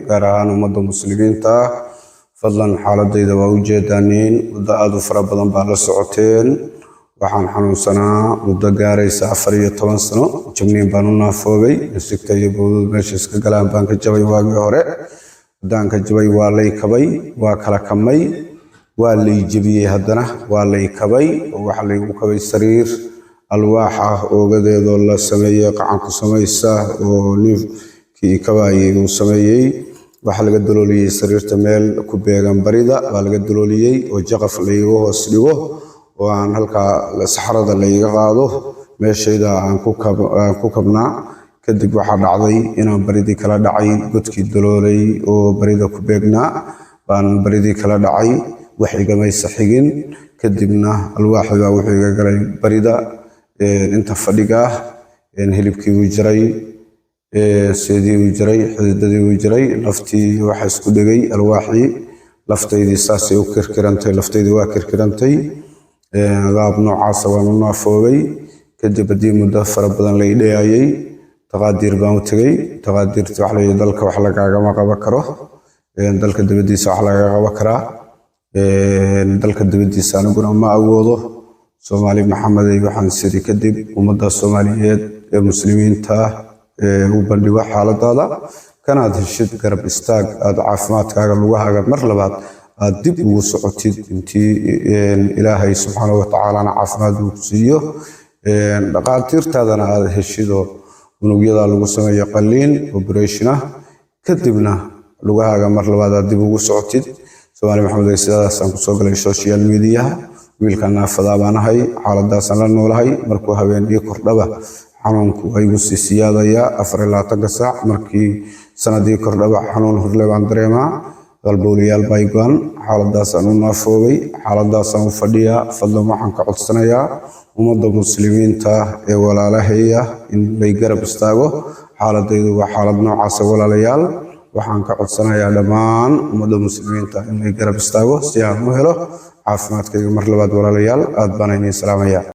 Gaar ahaan ummadda muslimiinta ah, fadlan xaaladayda waa ujeedaaniin. Muddo aada u fara badan baa la socoteen. Waxaan xanuunsanaa muddo gaaraysa 14 sano. Jabniin baan u naafoobay. Misigta iyo bowdadu meesha iska galaan baan ka jabay waagii hore. Haddaan ka jabay, waa lay kabay, waa kala kamay, waa lay jebiyey, haddana waa lay kabay oo waxaa laygu kabay sariir alwaax ah, oogadeedoo la sameeyey, qacan ku samaysa, oo ninkii kabaayey uu sameeyey. Waxaa laga dalooliyey sariirta meel ku beegan barida baa laga dalooliyey, oo jaqaf layga hoos dhigo oo aan halkaa saxrada layga qaado, meeshayda aan ku kabnaa. Kadib waxaa dhacday inaan baridii kala dhacay. Godkii daloolay oo barida ku beegnaa baan baridii kala dhacay, wax igamaysa xigin. Kadibna alwaaxii baa wuxuu iga galay barida inta fadhiga ah. Hilibkii wuu jiray, seedii wuu jiray, xididadii wuu jiray, laftii waxa isku dhegay alwaaxii. Laftaydii saasay u kirkirantay, laftaydii waa kirkirantay. Qaab noocaasa waan u naafoobay. Kadib haddii muddo fara badan la idhayayay, taqaadiir baan u tegey. Taqaadiirta waxa la dalka wax lagaagama qaban karo, dalka dibaddiisa wax lagaga qaban karaa. Dalka dibaddiisa aniguna ma awoodo. Soomaali Maxamedey, waxaan siri kadib ummadda Soomaaliyeed ee muslimiinta ee u bandhigo xaaladaada, kanaad heshid garab istaag aad caafimaadkaaga lugahaaga mar labaad aad dib ugu socotid, intii Ilaahay subxaanahu watacaalana caafimaad uu ku siiyo, dhaqaatiirtaadana aad heshidoo unugyada lagu sameeyo qalliin operation ah, kadibna lugahaaga mar labaad aad dib ugu socotid. Soomaali Maxamed, sidaasaan kusoo galay social mediaha. Wiilka naafadaa baan ahay, xaaladaasaan la noolahay. Markuu habeen ii kordhaba, xanuunku waa igu sii siyaadayaa 24-ka saac. Markii sanadii kordhaba, xanuun horle baan dareemaa, qalbowlayaal baa go'an. Xaaladaasaan u naafoobay, xaaladaasaan u fadhiyaa. Fadlan waxaan ka codsanayaa ummadda muslimiinta ee walaalahaya in lay garab istaago. Xaaladaydu waa xaalad noocaasa. Walaalayaal, waxaan ka codsanayaa dhammaan ummadda muslimiinta in lay garab istaago si aan u helo caafimaadkayga mar labaad. Walaalayaal, aad baan idin salaamaya.